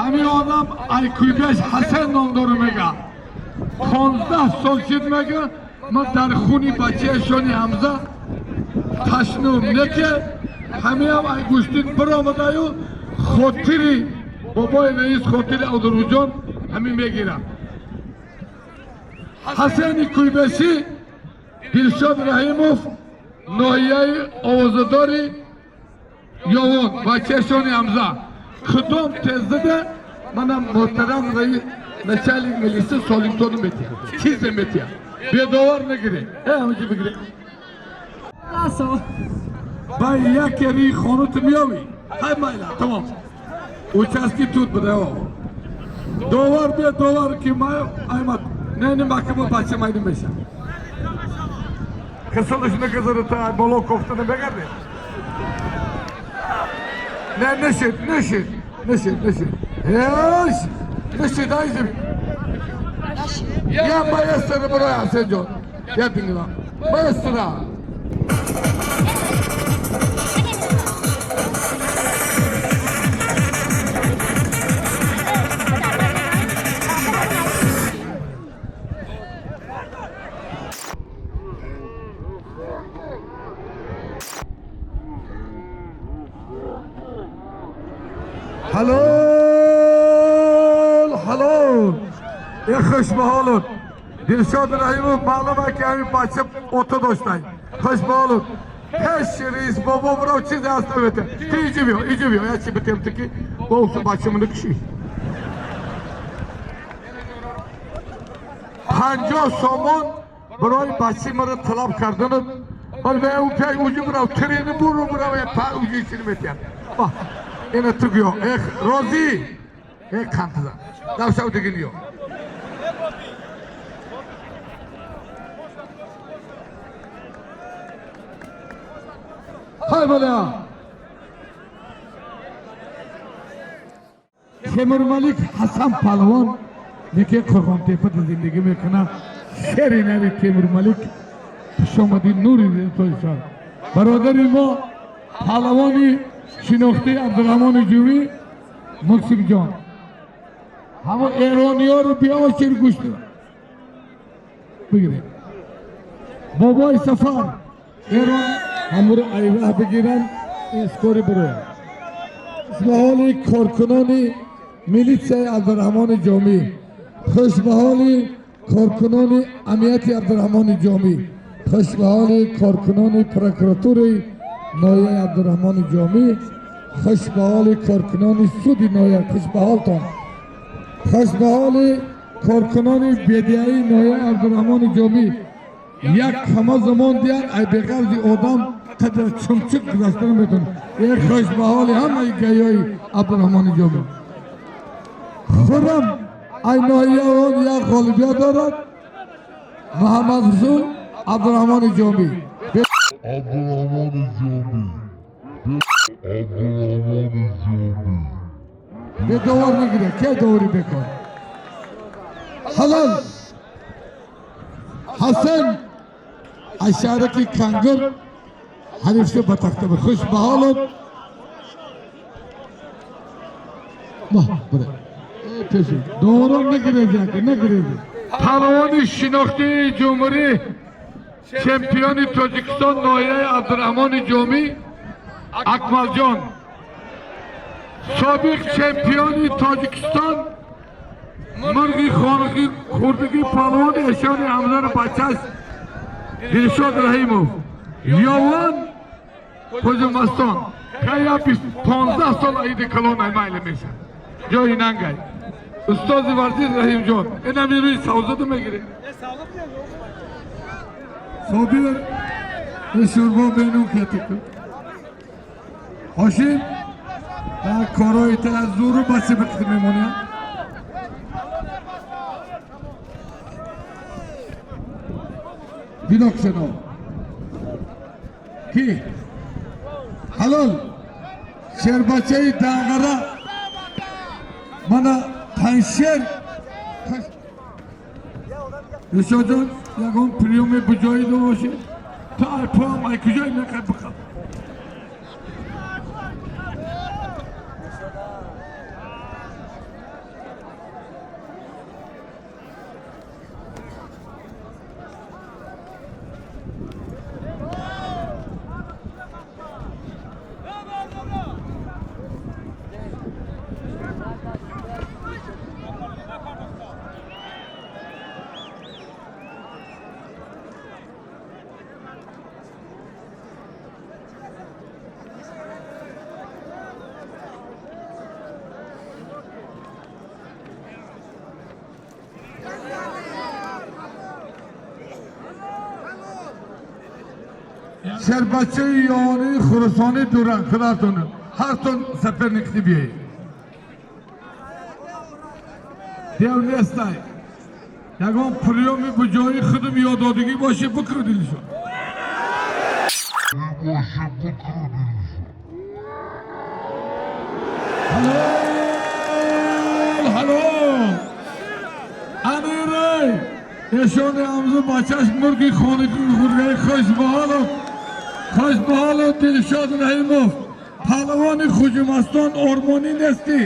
Ҳамин одам Айкуйбеш Ҳасан ном дору мега. 15 сол шид мега, ман дар хуни бачаашони Ҳамза ташнум. Неке ҳамиам ай гӯштин биромадаю хотири бобои раис, хотири Абдурӯҷон ҳамин мегирам. Ҳасани Куйбешӣ, Дилшод Раҳимов, ноҳияи овозадори Ёвон, бачаашони Ҳамза. Кудом тездаде манам муҳтарам раис, начальник милиса солимтону метиҳад, чизе метиҳад. Бедовар нагире. Ҳамаҷи бигире. Ба яке рӯи хонату меёвӣ. Ҳай майла, тамом. Участки тут буде. О. Довар бе довар ки ма аймат. Не не маҳкама бача майдон меша. Касалаш нагазара та боло кофта набегарде. Не нешид, нешид, нешид, нешид. Еш, нешид айзим. Я маестро барои Ҳасенҷон. Я дингла. Маестро. Ҳалол, ҳалол. Э хуш ба ҳолут. Дилшод Раҳимов маълум ки ҳамин бача ото доштай. Хуш ба ҳолут. Пеш раис бобо бирав чизе ҳаст намета. Ту иҷо биё, иҷо биё. Я чи битем ту ки бо бачамону кушӣ. 50 сомон барои бачаи маро талаб кардану ҳол ба ӯ пеш уҷо бирав трени буру бирав па уҷи чиз метиҳад. Ина ту гӯё. Эх, розӣ. Э қантиза. Давшав диги ниё. Ҳай баля. Темурмалик Ҳасан палвон неке Қурғонтепада зиндагӣ мекунад. Шери нави Темурмалик хушомадӣ нури тоҷикистон. Бародари мо палавони шинохтаи Абдурраҳмони Ҷумӣ Муксимҷон. Ҳамон эрониёро биёшир гӯшт бигиред. Бобои Сафар Эрон ҳамуро айваҳ бигиранд, искори бирояд. Ба ҳоли коркунони милитсияи Абдурраҳмони Ҷомӣ, хуш ба ҳоли коркунони амнияти Абдурраҳмони Ҷомӣ, хуш ба ҳоли коркунони прокуратураи ноҳияи Абдурраҳмони Ҷомӣ, хуш ба ҳоли коркунони суди ноҳия, хуш ба ҳолтон. Хуш ба ҳоли коркунони бедияи ноҳияи Абдурраҳмони Ҷомӣ. Як ҳама замон диҳанд, ай беғарзи одам қадр чумчуқ гузашта наметавонад. Е хуш ба ҳоли ҳамаи гаёи Абдурраҳмони Ҷомӣ. Хуррам ай ноҳияон як ғолибият дорад. Муҳаммад Расул Абдурраҳмони Ҷомӣ. Абдурраҳмони Ҷомӣ. Абдурраҳмони Ҷомӣ. Бедовар нагирад, ке довари бекор. Ҳалол. Ҳасан аз шаҳраки Кангир ҳарифша ба тахта буд. Хуш ба ҳолат. Ма, бире. Э, пеши. Доварон нагиред, яке, нагиред. Палавони шинохтии ҷумҳурӣ, чемпиони Тоҷикистон ноҳияи Абдурраҳмони Ҷомӣ Акмалҷон. Собиқ чемпиони Тоҷикистон мурғи хонагӣ хурдагӣ палвони эшони Ҳамзаро бачаш Дилшод Раҳимов. Ёвон Хӯҷамастон. Кая 15 сол аиди калон аймайла мешад. Ҷои нангай. Устози варзиш Раҳимҷон. Инами рӯи савзаду мегиред. Собир шӯрбо бенун кетику. Ҳошим корҳои та зуру бача бикти мемоням. Бинокшено. Ки? Ҳалол. Шербачаи Дангара мана Паншер. Дилшодҷон, ягон приёме буҷоӣ бошед? Та ай поам ай куҷое мехоҳед бихаб? Шербачаи ёни Хуросонӣ дуран худатон ҳартон соперник биёед. Дев нестай. Ягон приём и буҷои худум ёдодагӣ боше, бикру дилшон. Боше, бикру дилшон. Ҳалол, ҳалол. Амирей эшони амзу бачаш мурги хонаги хургаи. Хушбаҳолов, хушбаҳолов Дилшод Раҳимов, паҳлавони Хуҷумастон, ормонӣ нестӣ,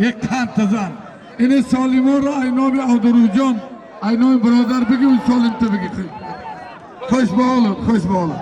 як кантазан. Ини солимонро айноми Абдуруҷон, айноми бародар бигӯ, солим ту бигӣ. Хушбаҳолов, хушбаҳолов.